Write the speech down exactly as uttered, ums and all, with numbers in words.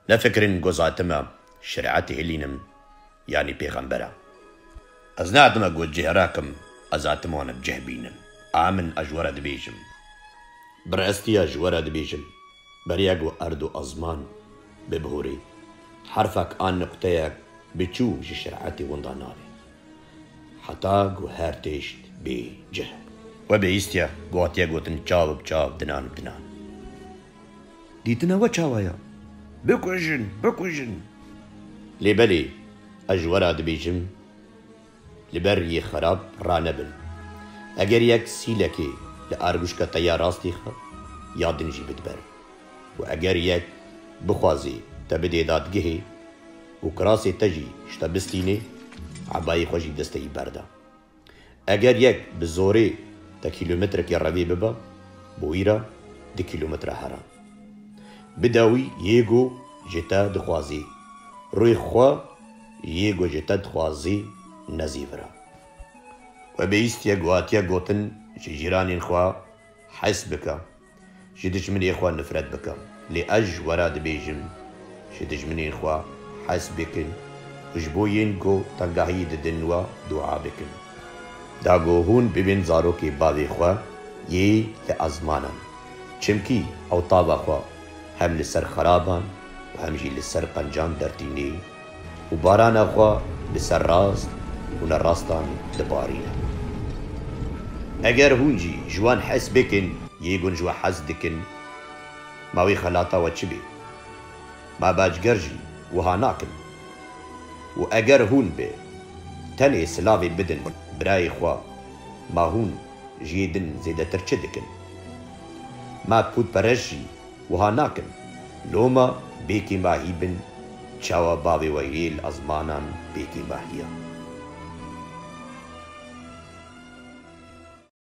Nefikirin ku ez hatime şerîetê hilînim, yanî pêxembera. Ez nehatime ku cih rakim, ez hatime wan bi cih bînim. A min, ez ji we re dibêjim. Bi rastî ez ji we re dibêjim, beriya ku erd û ezman bibihûrê, herfek an nuqteyek bi çû ji şerîetê winda nabe. Heta ku her tişt bê cih. We bihîstiye ku hatiye gotin çav bi çav, dinan bi dinan. Dîtina we çawa ye? Bikujin, bikujin. Lê belê, ez ji we re dibêjim, li ber riyê xerab ranebin. Eger yek sîlekê li argûşka te ya rastî xe, ya din jî bide ber. Û eger yek bixwazê te bidê dadgehê û kirasê te jî ji te bistînê, ebayê xwe jî destê wî berde. Eger yek bi zorê te kîlometrekê revê bibe, bo wî re du kîlometre here. Bide wî yê ku ji te dixwazî, rûyê xwe yê ku ji te dixwazî nezîvire. We bihîstiye ku hatiye gotin, ji cîranên xwe hez bike, ji dijminê xwe nifret bike. Lê ez ji we re dibêjim, ji dijminên xwe hez bikin û ji bo yên ku tengahiyê didin we dua bikin. Da ku hûn bibin zarokê bavê xwe yê li ezmanan. Çimkî ew tava xwe hem li ser xeraban û hem jî li ser qencan dertînê û barana xwe li ser rast û nerastan dibarîne. Eger hûn jî ji wan hez bikin, yê ku ji we hez dikin, ma wê xelata we çi bê? Ma bacger jî wiha nakin. Û eger hûn bi tenê silavê bidin birayê xwe, ma hûn ji yê din zêdetir çi dikin? Ma pûtperest jî wiha nakin. Loma bêkêmahî bin, çawa bavê we yê li ezmanan bêkêmahî ye.